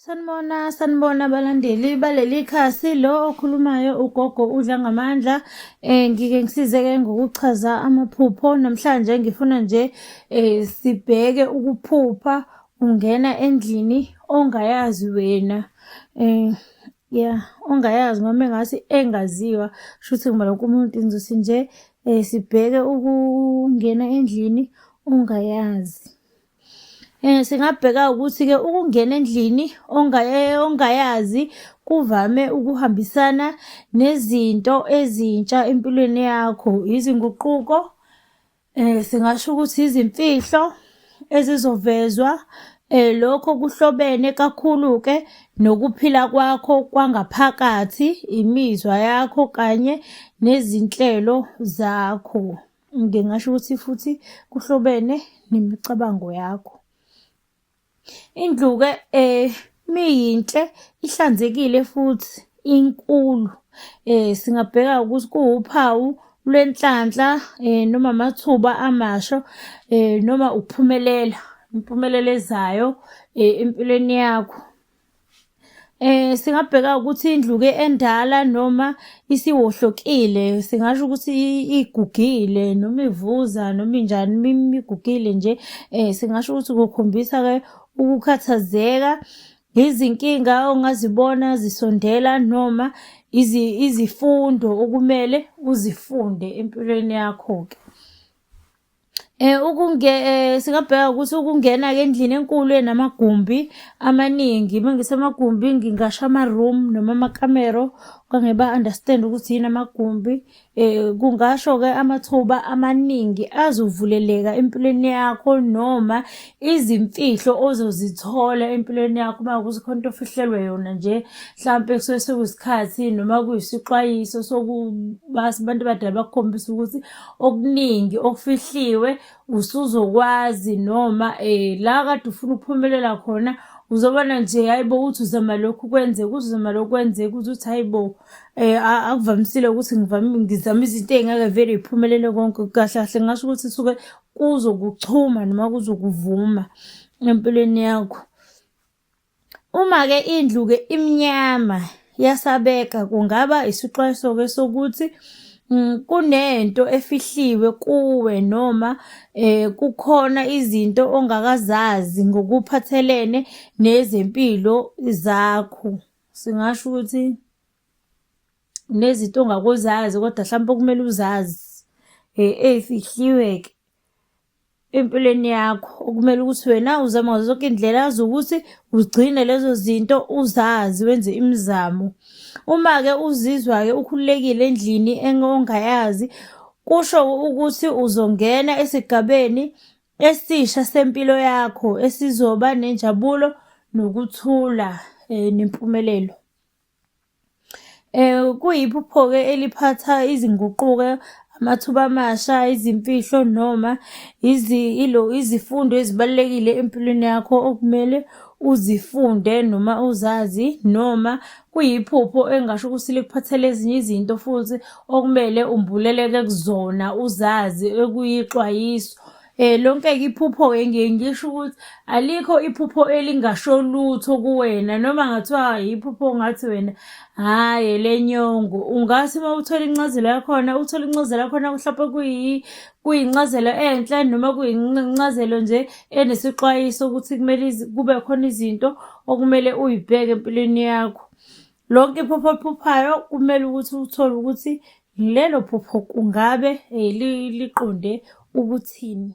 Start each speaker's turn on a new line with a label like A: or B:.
A: Sanibona, sanibona abalandeli baleli khasi. Lo okhulumayo ugogo udla ngamandla. Ngike ngisizeke ngokuchaza amaphupho. Namhlanje ngifuna nje sibheke ukuphupha ungena endlini ongayazi wena. Ya, ongayazi noma engathi engaziwa, shuthi ngibala wonke umuntu ngizothi nje sibheke ukungena endlini ongayazi. Singabheka ukuthi-ke ukungena endlini ongayazi kuvame ukuhambisana nezinto ezintsha empilweni yakho, izinguquko, singasho ukuthi izimfihlo ezizovezwa. Lokho kuhlobene kakhulu-ke nokuphila kwakho kwangaphakathi, imizwa yakho kanye nezinhlelo zakho. Ngingasho ukuthi futhi kuhlobene nemicabango yakho. Indlu-ke miyinhle ihlanzekile futhi inkulu, singabheka ukuthi kuwuphawu lwenhlanhla noma amathuba amasha noma ukuphumelela, impumelelo ezayo empilweni yakho. Singabheka ukuthi indlu-ke endala noma isiwohlokile, singasho ukuthi igugile noma ivuza noma injani, uma igugile nje singasho ukuthi kukhombisa-ke ukukhathazeka, izinkinga ongazibona zisondela noma izifundo okumele uzifunde empilweni yakho-ke. Singabheka ukuthi ukungena-ke endlini enkulu enamagumbi amaningi, uma ngithi amagumbi ngingasho ama-room noma amakamero okanye ba-understand-e ukuthi yini amagumbi. Kungasho-ke amathuba amaningi azovuleleka empilweni yakho noma izimfihlo ozozithola empilweni yakho uma kuwukuthi khona into ofihlelwe yona nje hlampe kusuke sekuyisikhathi noma kuyisixwayiso sokuba abantu abadala bakukhombise ukuthi okuningi okufihliwe usuzokwazi noma la kade ufuna ukuphumelela khona uzobona nje hayi bo uthi uzama lokhu kwenzeke uthi uzama lokhu kwenzeke uze uthi hayi bo akuvamisile ukuthi ngivame ngizame izinto ey'ngeke vele y'phumelele konke. Kahle kahle ngingasho ukuthi suke kuzokuchuma noma kuzokuvuma empilweni yakho. Uma-ke indlu-ke imnyama yasabeka kungaba isixwayiso-ke sokuthi kunento efihliwe kuwe noma kukhona izinto ongakazazi ngokuphathelene nezempilo zakho. Singasho ukuthi kunezinto ongakozazi kodwa hlampe okumele uzazi ey'fihliwe-ke. Empilweni yakho okumele ukuthi wena uzama ngazo zonke iy'ndlela zokuthi ugcine lezo zinto uzazi wenze imizamo. Uma-ke uzizwa-ke ukhululekile endlini ongayazi, kusho ukuthi uzongena esigabeni esisha sempilo yakho esizoba nenjabulo nokuthula nempumelelo. Kuyiphupho-ke eliphatha izinguquko, amathuba amasha, izimfihlo noma ilo izifundo ezibalulekile empilweni yakho okumele uzifunde noma uzazi noma kuyiphupho engingasho ukuthi likuphathele ezinye izinto futhi okumele umbuleleke kuzona uzazi ekuyixwayiso. Lonke-ke iphupho-ke ngiye ngisho ukuthi alikho iphupho elingasho lutho kuwena noma ngathiwa iphupho ongathi wena hhayi elenyongo. Ungathi uma uthola incazelo yakhona uthole incazelo yakhona mhlampe kuyincazelo enhle noma kuyincazelo nje enesixwayiso ukuthi kumele kube khona izinto okumele uy'bheke empilweni yakho. Lonke iphupho oliphuphayo kumele ukuthi uthole ukuthi lelo phupho kungabe liqonde ukuthini.